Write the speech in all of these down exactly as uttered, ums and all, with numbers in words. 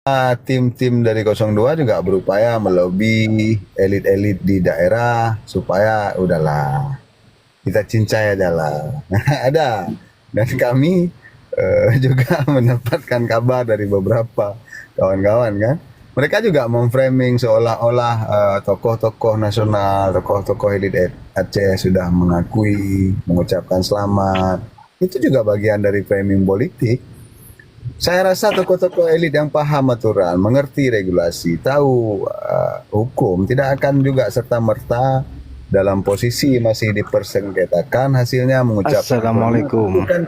tim-tim dari kosong dua juga berupaya melobi elit-elit di daerah supaya udahlah, kita cincai aja lah. Ada. Dan kami, eh, juga mendapatkan kabar dari beberapa kawan-kawan kan. Mereka juga memframing seolah-olah, eh, tokoh-tokoh nasional, tokoh-tokoh elit Aceh sudah mengakui, mengucapkan selamat. Itu juga bagian dari framing politik. Saya rasa tokoh-tokoh elit yang paham aturan, mengerti regulasi, tahu, eh, hukum, tidak akan juga serta-merta dalam posisi masih dipersengketakan hasilnya mengucapkan Assalamualaikum. Bukan,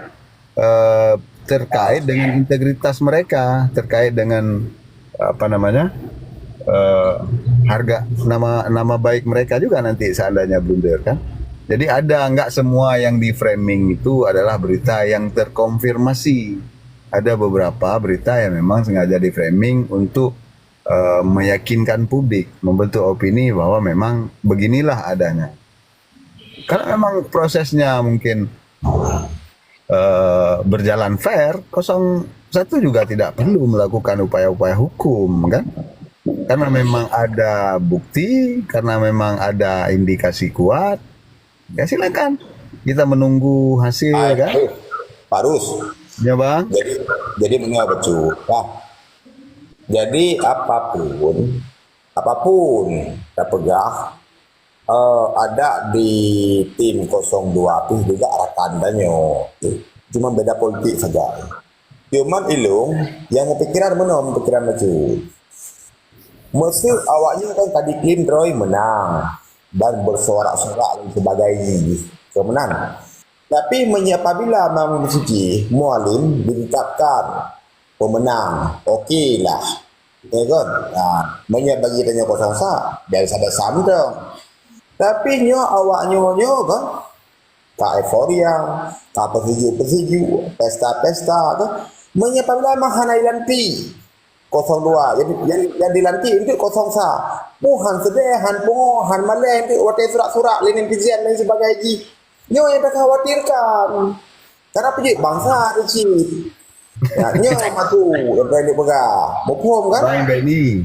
eh, terkait dengan integritas mereka, terkait dengan, apa namanya, eh, harga nama nama baik mereka juga nanti seandainya blunder kan. Jadi ada, nggak semua yang di-framing itu adalah berita yang terkonfirmasi. Ada beberapa berita yang memang sengaja di-framing untuk, eh, meyakinkan publik, membentuk opini bahwa memang beginilah adanya. Karena memang prosesnya mungkin, eh, berjalan fair, kosong satu juga tidak perlu melakukan upaya-upaya hukum kan. Karena memang ada bukti, karena memang ada indikasi kuat, ya silakan. Kita menunggu hasil kan. Pak Rus, Ya bang. Jadi jadi menua betul. Nah, jadi apapun, apapun tapeugah, eh, ada di tim kosong dua tu juga rakan tanyoe. Cuma beda politik saja. Cuman ilung yang pikiran mana pikiran macam. Maksud awaknya kan tadi Clean Roy menang dan bersorak-sorak dan sebagainya. Kemenang. Tapi menyapabila Imam Suci Mualim ditetapkan pemenang, okey lah. Ya kan? Nah, menyap bagi tanya kosong sa, biasa ada sam tu. Tapi nyo awak nyo nyo kan, ka euforia, ka persejuk-persejuk, pesta-pesta kan. Menyapabila mah hana ilanti kosong dua, jadi yang, yang dilantik itu kosong sa. Mu han sedeh, han pungo, han maleh, itu watée surak-surak lé netizen dan sebagainya. Nyoe yang takhawatirkan. Karena peujeuet bangsa tu cit. Ya, nyoe matu yang perlu peugah. Muphom kan? Bang Benny,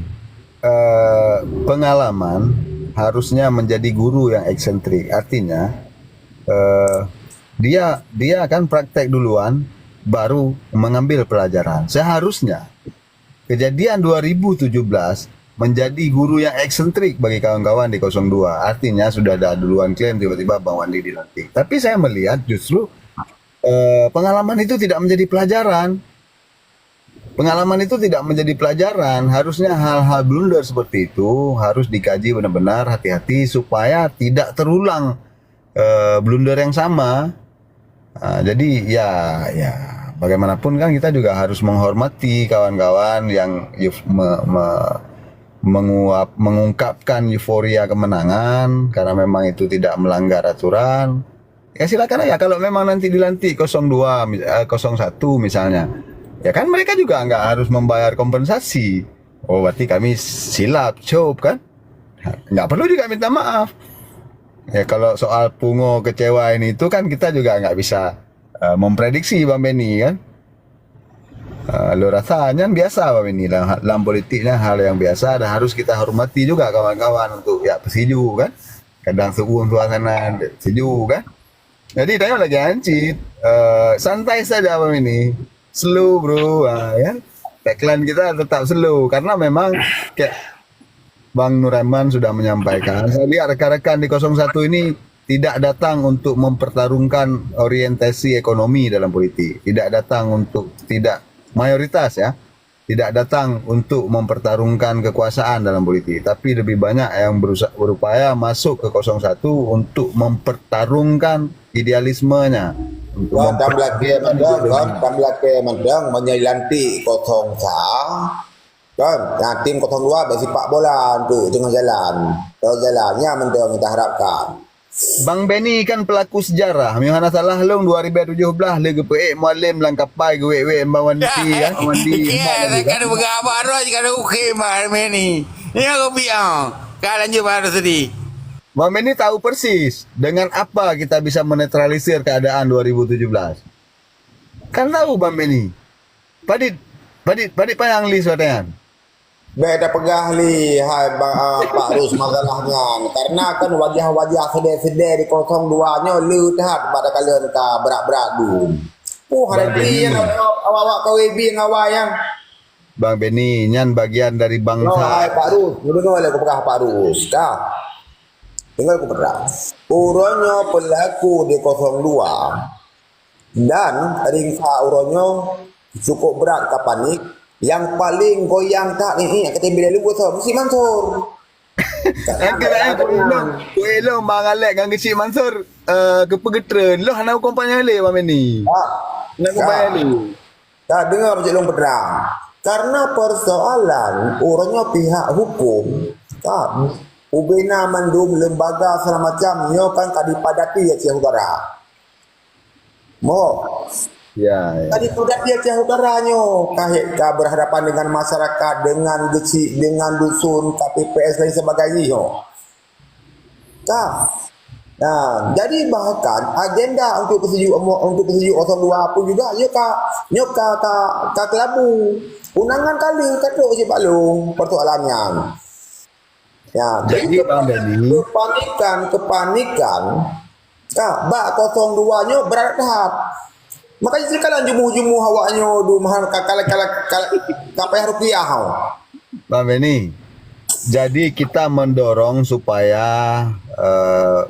eh, pengalaman harusnya menjadi guru yang eksentrik. Artinya, eh, dia dia kan praktek duluan, baru mengambil pelajaran. Seharusnya kejadian dua ribu tujuh belas menjadi guru yang eksentrik bagi kawan-kawan di kosong dua. Artinya sudah ada duluan klaim, tiba-tiba Bang Wandi dilantik. Tapi saya melihat justru, eh, pengalaman itu tidak menjadi pelajaran. Pengalaman itu tidak menjadi pelajaran. Harusnya hal-hal blunder seperti itu harus dikaji benar-benar, hati-hati supaya tidak terulang, eh, blunder yang sama. Ah, jadi ya, ya, bagaimanapun kan kita juga harus menghormati kawan-kawan yang euf- me- me- menguap, mengungkapkan euforia kemenangan karena memang itu tidak melanggar aturan. Ya silakan aja, kalau memang nanti dilantik kosong dua, mis- eh, kosong satu misalnya. Ya kan mereka juga nggak harus membayar kompensasi. Oh, berarti kami silap, cop kan? Nggak perlu juga minta maaf. Ya, kalau soal pungo kecewa ini itu kan kita juga nggak bisa, eh, memprediksi Bang Benny kan. Eh, lo rasa nyan biasa Bang Benny dalam, dalam politik nyan hal yang biasa dan harus kita hormati juga kawan-kawan untuk ya setuju kan. Kadang suun suasana setuju kan. Jadi tanya lagi Ancit, eh, santai saja Bang Benny. Slow bro, ha, kan? Tagline kita tetap slow karena memang kayak Bang Nuraiman sudah menyampaikan, saya lihat rekan-rekan di kosong satu ini tidak datang untuk mempertarungkan orientasi ekonomi dalam politik, tidak datang untuk, tidak, mayoritas ya, tidak datang untuk mempertarungkan kekuasaan dalam politik, tapi lebih banyak yang berusa- berupaya masuk ke kosong satu untuk mempertarungkan idealismenya, untuk Kan tam lakée mempertarungkan mantong, kan ideologinya. Tam lakée mantong meunyoe lantik kosong sa, kan? Nah, tim kosong dua bak sepak bola tu tengah jalan. Tengah jalan, nyan mantong kita harapkan. Bang Benny kan pelaku sejarah. Meuhana salah lôn dua ribu tujuh belas lé geupeuék Mualem lam kapai geuwék-wék Bang Wandi kan. Bang Wandi Iya, Iqbal lagi kan. Kan beugah abang roh jika ada ukhem Bang Benny. Ini aku biang. Kan lanjut baru sedih. Bang Benny tahu persis dengan apa kita bisa menetralisir keadaan dua ribu tujuh belas. Kan tahu Bang Benny. Padit Padit, padit payang list watée nyan. Bék tapeugah lé hai ba-, ah, Pak Rus masalah nyan. Karena kan wajah-wajah seudeh-seudeh di kosong dua nyoe le that bak takalon ka brat-brat dum. Puh, hana Bang Beni. Awak-awak K W B ngon awak nyan. Bang Beni, nyan bagian dari bangsa. No, hai Pak Rus, neudeungoe lé kupeugah Pak Rus, ka. Deungoe kupeugah. Uroe nyoe peulaku di kosong dua dan ringsa uroe nyoe cukup brat ka panik. Nyang paleng goyang that ngiek-ngiek ka teubiet lé Geuchik Mansur. Nyang keuh nyang kuilong, kuilong Bang Alek ngon Geuchik Mansur, eh, keupeugeutreun. Lôn hana kukompanye lé Bang Beni. Ah. Hana kukompanye lé. Ka deungoe cit lôn peutrang. Karena persoalan uroe nyoe pihak hukum, ka, ubena mandum lembaga segala macam nyoe kan ka dipadati Aceh Utara. Mo. Ya, ya. Ka dipadati Aceh Utara nyoe, ka, ka berhadapan dengan masyarakat, dengan geuchik, dengan dusun, K P P S dan sebagainya nyoe. Ka. Nah, jadi bahkan agenda untuk peusijuek, untuk peusijuek kosong dua pun juga, ya ka, nyoe ka, ka, ka keulabu. Undangan ka lheueh ka trok cit bak lôn persoalan nyan. Ya, jadi, jadi Bang Dani, kepanikan, kepanikan, ka, bak kosong dua nyoe brat that. Makanya sikalan jumuh-jumuh awak nyoe dum han ka, ka, ka, ka, ka payah rupiah hau. Bang Beni, jadi kita mendorong supaya, eh,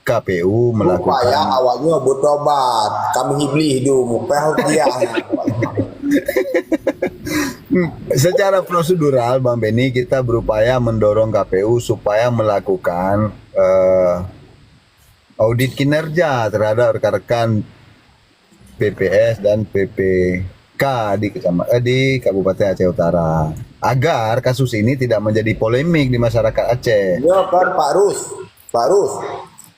K P U melakukan. Supaya awak nyoe bertobat. Kami iblis dum, payah rupiah. Secara prosedural, Bang Beni, kita berupaya mendorong K P U supaya melakukan, eh, audit kinerja terhadap rekan-rekan P P S dan P P K di kecama-, eh, di Kabupaten Aceh Utara, agar kasus ini tidak menjadi polemik di masyarakat Aceh. Ya kan, Pak Rus? Pak Rus.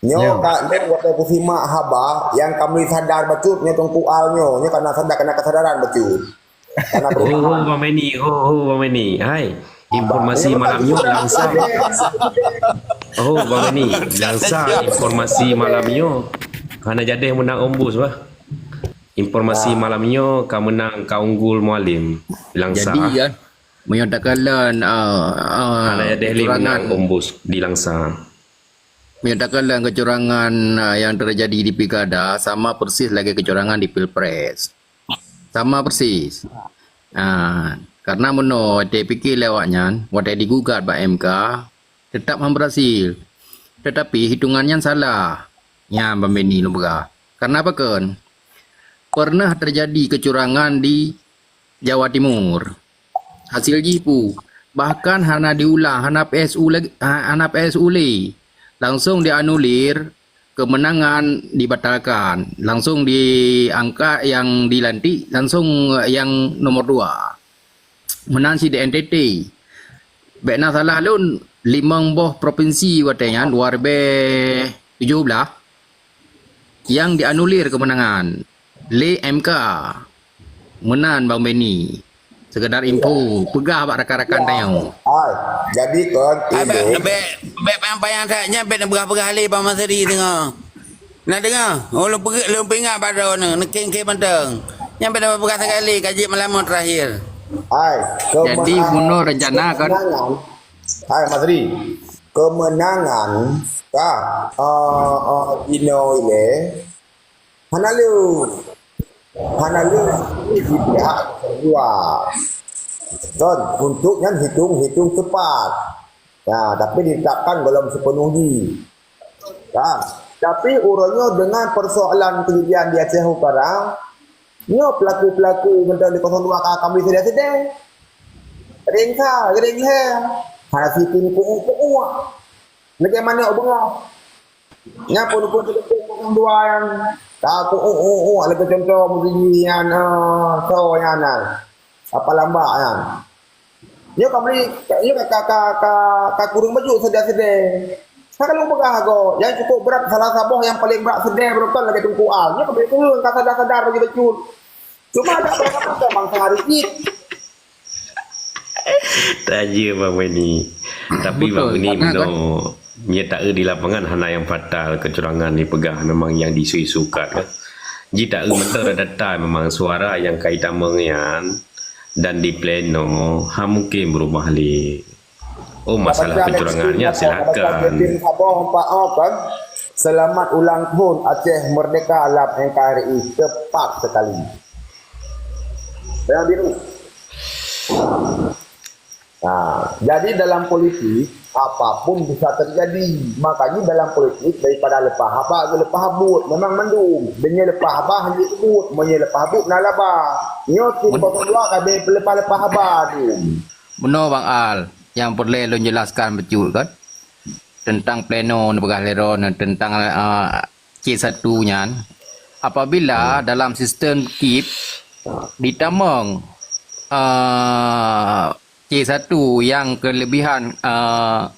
Nyoe, ya, ka, nyoe watée kusimak haba nyang kami sadar bacut nyoe Teungku Al nyoe, nyoe kana sadar, kana kesadaran bacut. Karena oh, oh, Bang Meni, oh, oh, Bang Meni. Hai, informasi malam nyoe Langsa. Oh, Bang Meni, Langsa, informasi malam nyoe hana jadeh menang ombus bah. Informasi malam nyoe ka menang ka unggul Mualim Langsa. Jadi kan, meunyoe takalon, uh, uh, hana jadeh lé menang ombus di Langsa. Meunyoe takalon keucurangan, uh, yang terjadi di Pilkada sama persis lagée keucurangan di Pilpres. Sama persis. Ha, karena meunoe watée pike lé awaknyan, watée digugat bak M K, tetap han berhasil. Tetapi hitungan nyan salah. Nyan Bang Beni lôn peugah. Karena apa kon? Pernah terjadi kecurangan di Jawa Timur. Hasil jih pu, bahkan hana diulang, hana P S U lagi, ha-, hana P S U lé. Langsung dianulir, kemenangan dibatalkan. Langsung diangkat yang dilantik, langsung yang nomor dua. Meunan cit di N T T. Bék na salah lôn, limong boh provinsi watée nyan, dua ribée tujoh blaih, nyang dianulir keumeunangan lé M K. Meunan Bang Beni. Sekedar info, peugah bak rakan-rakan tanyoe. Hai, jadi kon, Ai, bék, bék, bék payah-payah that nyan, bék neupeugah-peugah lé Bang Masri deungoe. Na deungoe? Oh, lôn peugah, lôn peuingat bak droeneuh, neukhém-khém mantong. Nyan bék neupeugah sagai lé, ka jeuet malam nyoe terakhir. Hai, jadi bunoe rencana kon. Hai, Masri. Kemenangan ka, eh, eh, inoe ilée hana lé, hana lé di pihak dua. Kon, untuk nyan hitung-hitung cepat. Ya, tapi ditetapkan belum sepenuh jih. Ya, tapi uroe nyoe dengan persoalan kejadian di Aceh Utara, nyoe pelaku-pelaku mentang di kosong dua ka kami sedang-sedang. Ringsa, ringsa. Hana situ kuuk-kuuk. Lagée manok beungoh. Nyan pun, pun, pun, pun, pun dua nyan. Ka kuuk, kuuk, kuuk. Lagée contoh meusinan, ah, so nyan, ah. Apa lambak nyan. Nyoe ka meuli, nyoe ka, ka, ka, ka, ka kureueng bacut seudeh-seudeh. Ka lôn peugah agoe, nyang cukup brat, salah saboh nyang paleng brat seudeh beureukan lagée Teungku Al. Nyoe ka meuli kureueng, ka sadar-sadar bacut-bacut. Cuma ada beberapa bangsa hari cit. Tajeu Bang Weni. Tapi Bang Weni meunoe, nyoe taeu di lapangan hana nyang fatal, keucurangan dipeugah memang nyang diisu-isu kat kan. Ji taeu mantong data memang suara nyang ka itamong nyan Dan di pleno, ha mungkin berubah lé. Oh, masalah kecurangannya, silakan. Saboh empat, oh, kan? Selamat ulang tahun Aceh Merdeka lam N K R I. Tepat sekali. Yang biru. Nah, jadi dalam politik, apapun bisa terjadi. Makanya dalam politik, daripada leupah haba ke leupah buet, memang mandum. Meunyoe leupah haba, hana buet. Meunyoe leupah buet, na laba. Nyoe tim kosong dua ka leupah-leupah haba tu. Bunoe Bang Al, nyang peureulée lôn jelaskan bacut kan, teuntang pleno neupeugah lé droeneuh teuntang, ah, C satu nyan. Apabila dalam sistem KIP ditamong, ah, C satu nyang keulebihan, ah,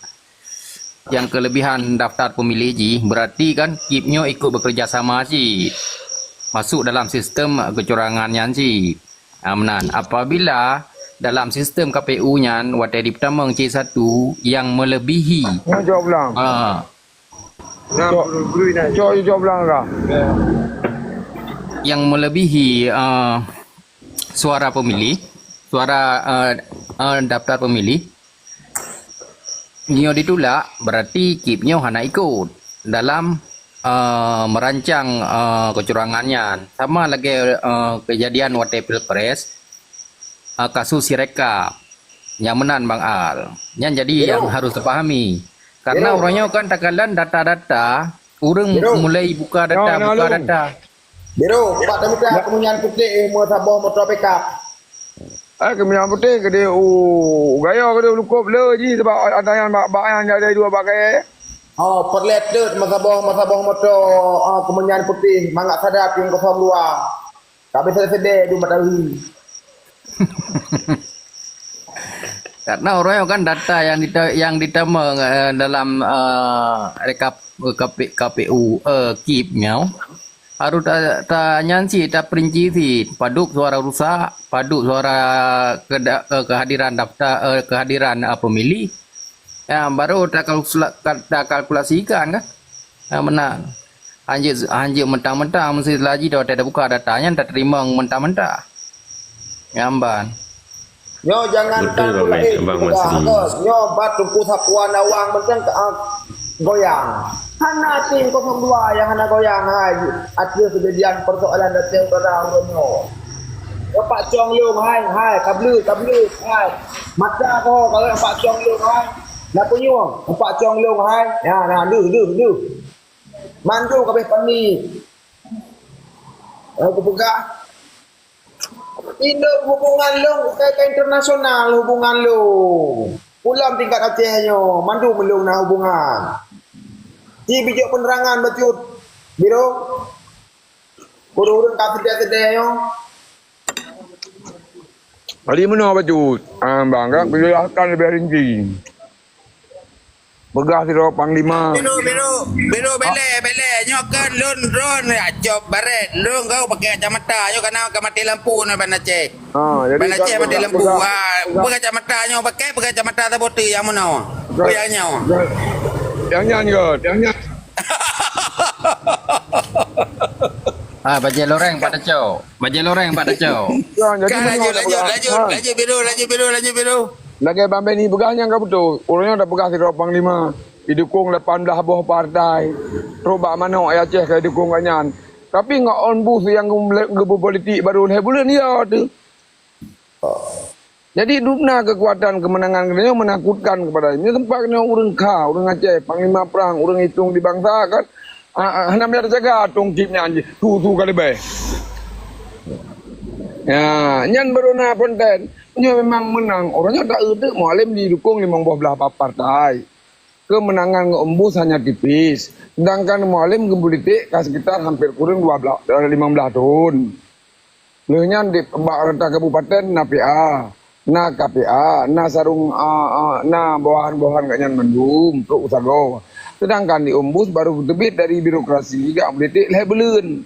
nyang keulebihan daftar pemilih jih, berarti kan KIP nyoe ikut bekerja sama cit masuk dalam sistem kecurangan nyan cit. Ah, meunan. Apabila dalam sistem K P U nyan watée ditamong C satu nyang melebihi, Nyoe jaweueb lang. Ah. Cok, cok, cok lang lah. Yang melebihi, ah, suara pemilih, suara, ah, ah, daftar pemilih, nyoe ditulak, berarti KIP nyoe hana ikut dalam, eh, merancang, eh, kecurangan nyan. Sama lagée, eh, kejadian watée pilpres, eh, kasus Sirekap. Nyang meunan Bang Al. Nyan jadi nyang harus teupahami. Karena uroe nyoe kan takalon data-data, ureuëng mulai buka data, buka data. Biru, pat tamita kemunyan putih, eh, meusaboh moto pickup. Eh, kemunyan putih keudeh u, u Gayo keudeh u Lukop le jih, sebab ada nyang bak, bak nyang jadi dua bagai. Oh, perletet meusaboh, meusaboh moto, ah, kemunyan putih, mangat sadat yang kosong dua. Tapi sedeh-sedeh di Batawi. Karena orang kan data yang dita-, yang ditamong, eh, dalam, eh, rekap, eh, K P, K P U, eh, KIP nyoe. Harus ta-, ta-, nyan cit, taperinci cit. Padub suara rusak, padub suara keda-, eh, kehadiran daftar, eh, kehadiran, eh, pemilih. Ya, baru takalkula-, takalkulasikan kan. Ya, meunan. Hanjeuet, hanjeuet mentang-mentang, meusti laju dah watée tabuka data nyan, tateurimong mentang-mentang. Nyan ban. Nyoe jangan. Betul, Bang Mat-, Bang Masri. Nyoe bat Teungku Sapuan Awang macam, ah, goyang. Hana tim kosong dua nyang hana goyang, hai. Ateueh keujadian persoalan datang barang nyoe. Nampak cong yong, hai, hai, kablu, kablu, hai. Mata ko, kalau nampak cong yong, hai. Nak penyuang, nampak cong yong, hai. Ya, nah, duh, duh, duh. Mandum kabeh panik. Aku peugah, Inong hubungan lôn bukan ka internasional hubungan lôn. Pulang tingkat Aceh nyoe, mandum lôn na hubungan. Ci bijok penerangan bacut, Biro. Ureuëng-ureuëng ka sedeh-sedeh nyoe. Jadi meunoe bacut, ah, bang, kan penjelasan lebih rinci. Peugah sidroe panglima. Biru, biru, biru, belek, belek. Nyoe kan lôn drone ya, cop baret. Lôn kau pakai kacamata. Nyoe kana ka mati lampu na ban Aceh. Ha, jadi ban Aceh mati lampu. Ha, peugah kacamata nyoe pakai, peugah kacamata sabote yang mana? Peugah nyoe. Yang nyan ke? Yang nyan. Ah, bajai loreng Pak Tacok. Bajai loreng Pak Tacok. Kan, lanjut, lanjut, lanjut, lanjut biru, lanjut biru, lanjut biru. Lagée Bang Benny peugah nyang ka beutôi. Ureuëng nyang tapeugah sidroe panglima, jidukong lapan blaih boh partai. Trok bak manok ayah Aceh ka jidukong gobnyan. Tapi ngon Ombus nyang geubeupolitik baru lhée buleuen ya tu. Jadi dubna keukuatan keumeunangan geutanyoe meunakutkan keupada nyoe teumpat nyoe ureuëng kha, ureuëng Aceh, panglima prang, ureuëng itong di bansa kan. Ah, ah, hana meujaga tongkit nyan jih, su-su ka leubeh. Ya, nyan baru na ponten. Nyoe memang meunang. Ureuëng nyoe tak eudeuk Mualem didukong limong boh blah partai. Keumeunangan ngon Ombus hanya tipis. Sedangkan Mualem geupolitik ka sekitar hampir kureueng dua blah, eh, limong blah thon. Lheueh nyan di bak rata kabupaten na P A, na K P A, na sarong, a, a, na bawahan-bawahan gobnyan mandum trok u sagoe. Sedangkan di Ombus baru geuteubiet dari birokrasi jak politik lhée buleuen.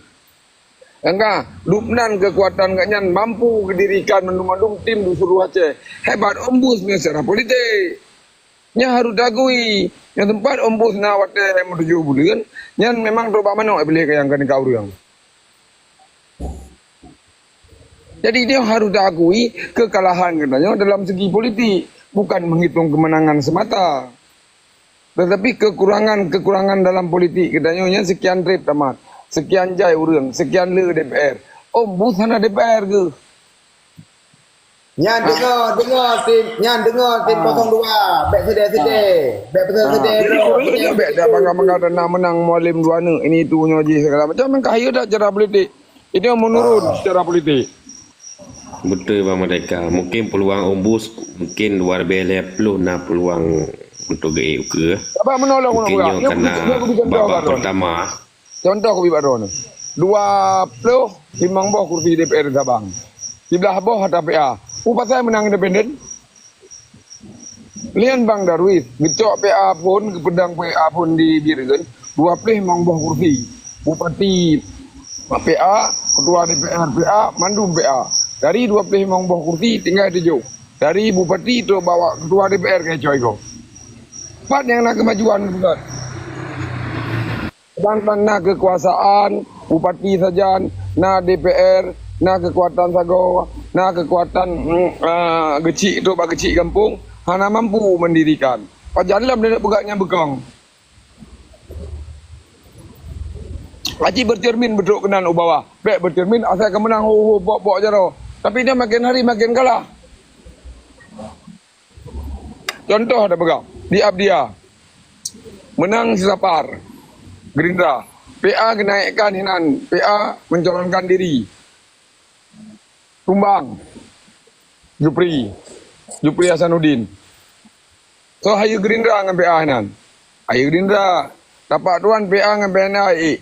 Nyang ka, lubnan keukuatan gobnyan mampu geudirikan mandum-mandum tim di seuluruh Aceh. Hebat Ombus nyoe secara politik. Nyan harôh tagui. Nyang teumpat Ombus na watée meutujoh buleuen, nyan memang trok bak manok Iblih nyang keuneuk ka ureuëng. Jadi, nyoe harôh taakui keukalahan geutanyoe dalam segi politik, bukan meuhitông keumeunangan seumata. Teutapi keukurangan-keukurangan dalam politik geutanyoe nyan seukian trép tamat, seukian jai ureuëng, seukian le D P R. Ombus hana D P R geuh. Nyan deungoe, deungoe tim, nyan deungoe tim kosong dua. Bèk sedeh-sedeh. Bèk peusedeh-sedeh. Jadi ureuëng nyoe bèk dak bangga-bangga dan nak meunang Mualem dua neuk ini itu nyoe jih segala macam. Meukayu dak cara politik. Ini menurun secara politik. Betul, Bang Merdeka. Mungkin peluang ombus, mungkin dua ribu lima puluh na peluang untuk geuék ukeue. Apa menolong? Mungkin nyoe karena babak pertama. Contoh keubi bak droeneuh. Dua ploh limong boh kursi D P R Sabang. Siblah boh ata P A. Peue pasai meunang independen? Lian Bang Darwis, geucok P A phon, geupeudong P A phon di Bireuen, dua ploh limong boh kursi. Bupati P A, ketua D P R P A, mandum P A. Dari dua ploh limong boh kursi, tinggai tujoh. Dari bupati trok bak ketua D P R keucok igoe. Pat nyang na keumajuan bukan? Sedangkan na keukuasaan bupati sajan, na D P R, na keukuatan sagoe, na keukuatan, mm, ah, geuchik trok bak geuchik gampông, hana mampu mendirikan. Pajan lom neuk peugah nyang beukong. Aji bercermin beudôk keunan u bawah. Bèk bercermin asai keumeunang ho-ho bok-bok jaroe. Tapi dia makin hari makin kalah. Contoh dah peugah, di Abdia. Meunang si Sapar, Gerindra. P A geunaikkan hinan, P A mencalonkan diri. Tumbang, Jupri, Jupri Hasanuddin. So, hayeue Gerindra ngon P A hinan. Hayeue Gerindra. Tapak tuan P A ngon P N A ék.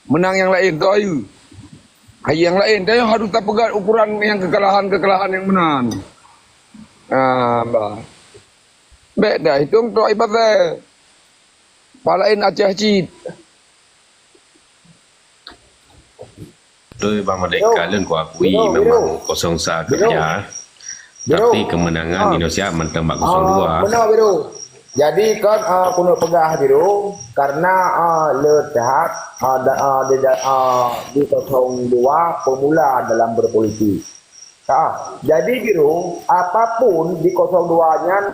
Meunang nyang laén, so hayeue. Hayeue nyang laén. Dan harôh tapeugah ukuran nyang keukalahan-keukalahan nyang meunan. Ah, bah. Bèk dah hitông trok ié pasai. Palaén Aceh cit. Betul, Bang Merdeka, lôn kuakui memang kosong sa kerja. Tapi kemenangan Indonesia mantong bak kosong dua. Benar, Biro. Jadi kan, ah, keuneuk peugah, Biro, karena, ah, le that, ah, da-, ah, di, da-, ah, di kosong dua pemula dalam berpolitik. Ah, jadi, Biro, apapun di kosong dua nyan,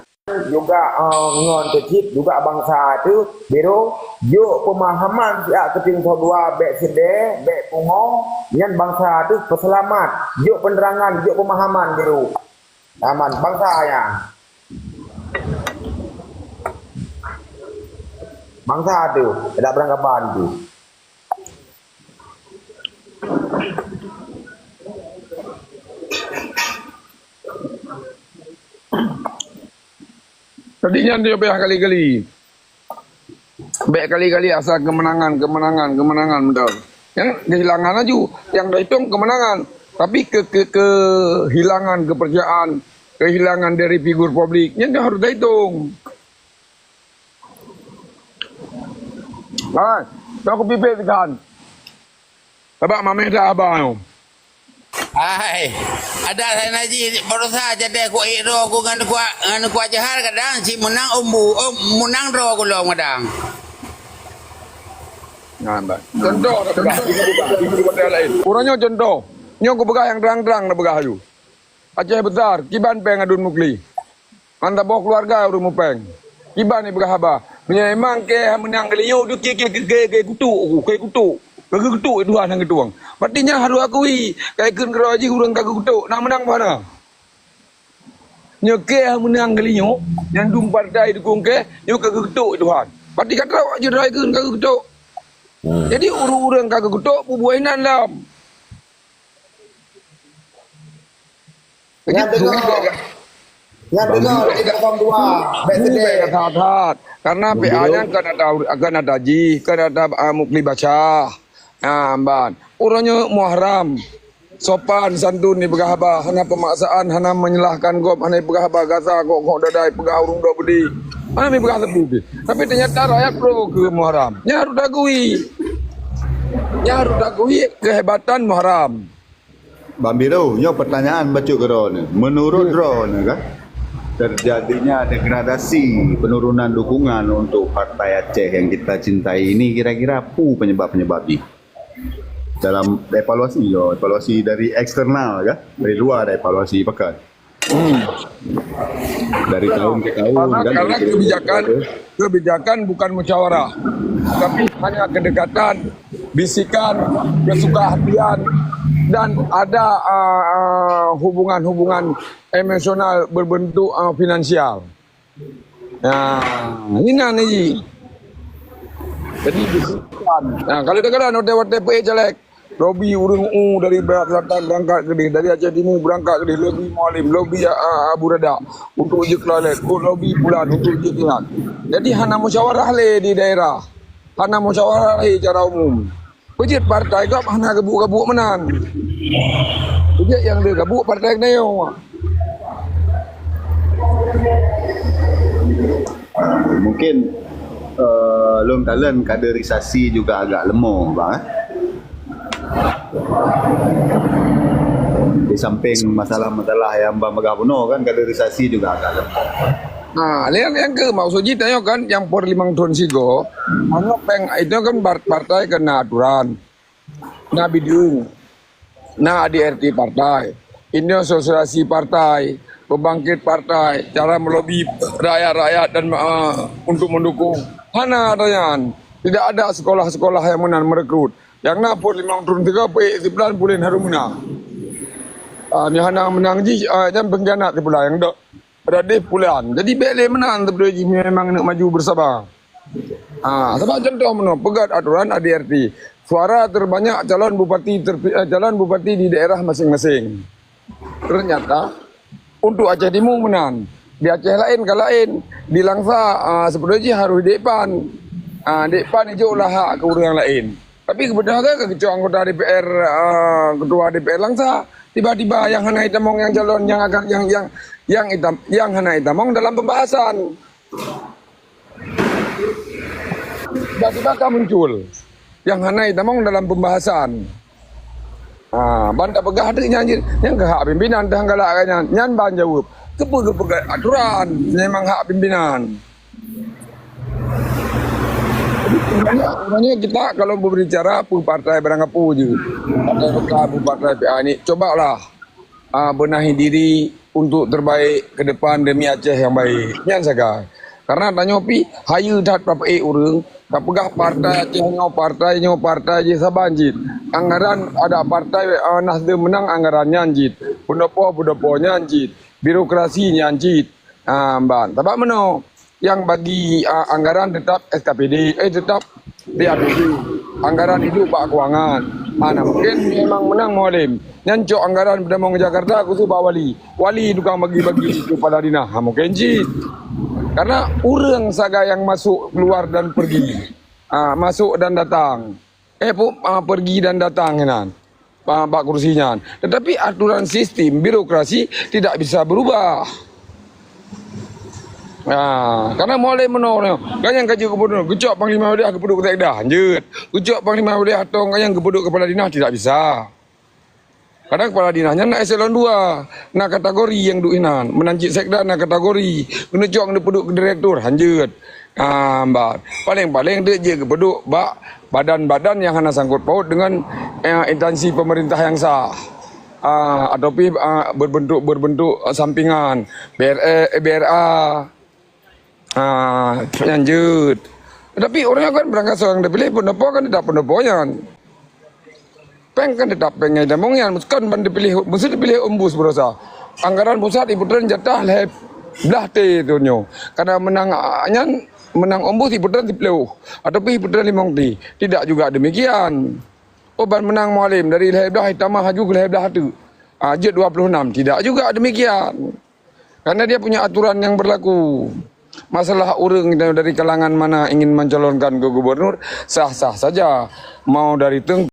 juga, eh, ngon teucit juga bansa teuh, Biro, jok peumahaman siat keuting soe dua bèk seudeh, bèk pungo, nyan bansa teuh peuseulamat. Jok penerangan, jok peumahaman, Biro. Aman, bansa nyan. Bansa teuh, dak beurangkaban teuh. Jadi nyan dia payah kali-kali. Bèk kali-kali asai kemenangan, kemenangan, kemenangan, beutôi. Nyan kehilangan laju. Nyang teuhitông kemenangan. Tapi ke, ke, kehilangan kepercayaan, kehilangan dari figur publik, nyan harôh teuhitông. Hai, dah aku pipet ikan. Sabab mameh dah abang tu. Hai, ada saya naji berusaha jadi ku iro ku ngan kuat ngan kuat jahar kadang si menang umbu, oh, menang draw ku lom kadang. Nah, bah. Contoh dah peugah, ini bukan, ini bukan yang lain. Urang nyoe contoh. Nyoe ku peugah nyang terang-terang dah peugah aju. Aceh Besar, kiban péng Adun Mukli. Ngon saboh keuluwarga ureuëng mupéng. Kiban ipeugah haba. Meunyoe memang keu meunang kali nyoe, keu, keu, keu kutuk, keu kutuk. Keu kutuk Tuhan nyang geutueng. Berarti nyan harôh akui, ka ikheun keudroe jih ureuëng ka geukutuk, na meunang bah na. Nyoe keu meunang kali nyoe, nyang dum partai dukung keu, nyoe ka geukutuk Tuhan. Berarti ka trok jih droe ikheun ka geukutuk. Hmm. Jadi ureuëng-ureuëng ka geukutuk, bubuih nan lom. Nyan deungoe. Nyan deungoe, tiga kosong dua. Bèk seudeh. That-that. Karena P A nyan kan ada, kan ada jih, kan ada, ah, Mukli Basyah. Ah, ban. Ureuëng nyoe Muharram. Sopan santun ipeugah haba, hana pemaksaan, hana menyalahkan gob, hana ipeugah haba gasa, gok-gok dadai, peugah ureuëng dok beudi. Hana ipeugah sapeue pih. Tapi ternyata rakyat pro keu Muharram. Nyan harôh diakui. Nyan harôh diakui kehebatan Muharram. Bang Biro, nyoe pertanyaan bacut keu droeneuh. Menurut droeneuh kan, terjadinya degradasi penurunan dukungan untuk Partai Aceh yang kita cintai ini kira-kira peue penyebab-penyebab jih? Dalam evaluasi, ya, evaluasi dari eksternal, kan? Dari luar ada evaluasi, pakai. Hmm. Dari tahun ke tahun, karena, kan, karena dari kebijakan, kebijakan bukan musyawarah, tapi hanya kedekatan, bisikan, kesukahatian, dan ada, ah, ah, hubungan-hubungan emosional berbentuk, ah, finansial. Nah, ini nah ni. Jadi, bisikan. Nah, kalau kadang-kadang watèe-watèe peuék caleg, lobi ureueng u dari Barat Selatan berangkat keudeh, dari Aceh Timu berangkat keudeh, lobi Mualem, lobi, a, a, Abu Radak untuk jeuet keu Lalek, lobi Pulan untuk jeuet keu nyan. Jadi hana musyawarah lé di daerah, hana musyawarah lé cara umum. Peujeuet partai gob hana gabuk-gabuk meunan. Peujeuet nyang le gabuk partai geutanyoe. Mungkin, eh, lôn kalon kaderisasi juga agak leumo, bang, eh. Di samping masalah-masalah nyang bang peugah bunoe kan, kaderisasi juga agak leumo. Ha, nyang, nyang keu maksud jih tanyoe kan, nyang per limong thon sigoe, tanyoe péng, itu kan par-, partai keu na aturan. Na bideueng, na A D R T partai, ini asosiasi partai, pembangkit partai, cara melobi rakyat-rakyat dan, eh, untuk mendukung. Hana ada nyan. Tidak ada sekolah-sekolah nyang meunan merekrut. Nyang na phon limong thon sigoe peuék sipulan pulen harôh meunang. Ah, nyang hana meunang jih, ah, nyan pengkhianat sipulan nyang dok. Radeh pulan. Jadi, bék lé meunan teupeue jih memang neuk maju bersama. Ha, sabab contoh meunoe, peugöt aturan A D R T. Suara terbanyak calon bupati terpi-, eh, calon bupati di daerah masing-masing. Ternyata, untuk Aceh Timu meunan. Di Aceh laén ka laén. Di Langsa, ah, seupôt jih harôh di depan. Ah, depan ijok lah hak keu ureueng laén. Tapi geubeudôh ke, keu geucok anggota D P R, ah, ketua D P R Langsa, tiba-tiba nyang hana itamong nyang calon nyang akan, nyang, nyang, nyang itam-, nyang hana itamong dalam pembahasan. Tiba-tiba ka muncul nyang hana itamong dalam pembahasan. Ha, ban tapeugah teuk nyan jeuet, nyan keuh hak pimpinan teuh galak nyan, nyan ban jaweueb. Keupeue geupeugah aturan, memang hak pimpinan. Jadi, sebenarnya, sebenarnya kita kalau berbicara peue partai barang apu je. Partai P K, peue partai P A ni, cobalah, ah, benahi diri untuk terbaik ke depan demi Aceh yang baik. Nyan sagai. Karena tanyoe pih hayeue that tapeuék ureueng, tapeugah partai Aceh nyoe, partai nyoe, partai jih saban jih. Anggaran ada partai, ah, Nasdem menang anggaran nyan jih. Pendopo, pendopo nyan jih. Birokrasi nyan jih. Ah, ban. Sabab meunoe, yang bagi, ah, anggaran tetap S K P D, eh, tetap P A P D. Anggaran hidup bak keuangan. Mana mungkin memang menang Mualem. Nyan cok anggaran peutamong Jakarta khusus bak wali. Wali tukang bagi-bagi kepala dinas. Ha, mungkin cit. Karena ureueng sagai yang masuk, keluar dan pergi. Ah, masuk dan datang. Eh, pu-, ah, pergi dan datang nyan. Ah, bak kursi nyan. Tetapi aturan sistem birokrasi tidak bisa berubah. Ah, karena mulai meunoe, kan nyang ka jeuet gubernur, geucok panglima wilayah geupeuduk sekda, hanjeuet. Geucok panglima wilayah Atong, kan nyang geupeuduk kepala dinas tidak bisa. Kadang kepala dinas nyan na eselon dua, na kategori nyang duek inan. Meunan cit sekda na kategori, keuneuk cok keuneuk peuduek keu direktur, hanjeuet. Ah, mbat. Paléng-paléng deuek jeuet geupeuduek bak badan-badan nyang hana sangkot paut deungon, eh, instansi pemerintah nyang sah. Ah, atau pih, ah, berbentuk-berbentuk, ah, sampingan, B R A, eh, B R A. Ah, nyan jeuet. Tapi ureueng kan beurangkat seurang teupiléh, pendopo kan tetap pendopo nyan. Péng kan tetap péng nyang itamong nyan, kon ban teupiléh, meuseuti teupiléh ombus baroesa. Anggaran pusat ipeutreun jatah lhèe blah T donya. Karena meunang, ah, nyan, meunang ombus ipeutreun siplôh, atau pih ipeutreun limong T. Tidak juga demikian. Oh, ban meunang Mualem dari lhèe blah itamah laju keu lhèe blah teuk. Ah, jeuet dua puluh enam. Tidak juga demikian. Karena dia punya aturan yang berlaku. Masalah ureueng dari kalangan mana ingin mencalonkan ke gubernur, sah-sah saja. Mau dari teng-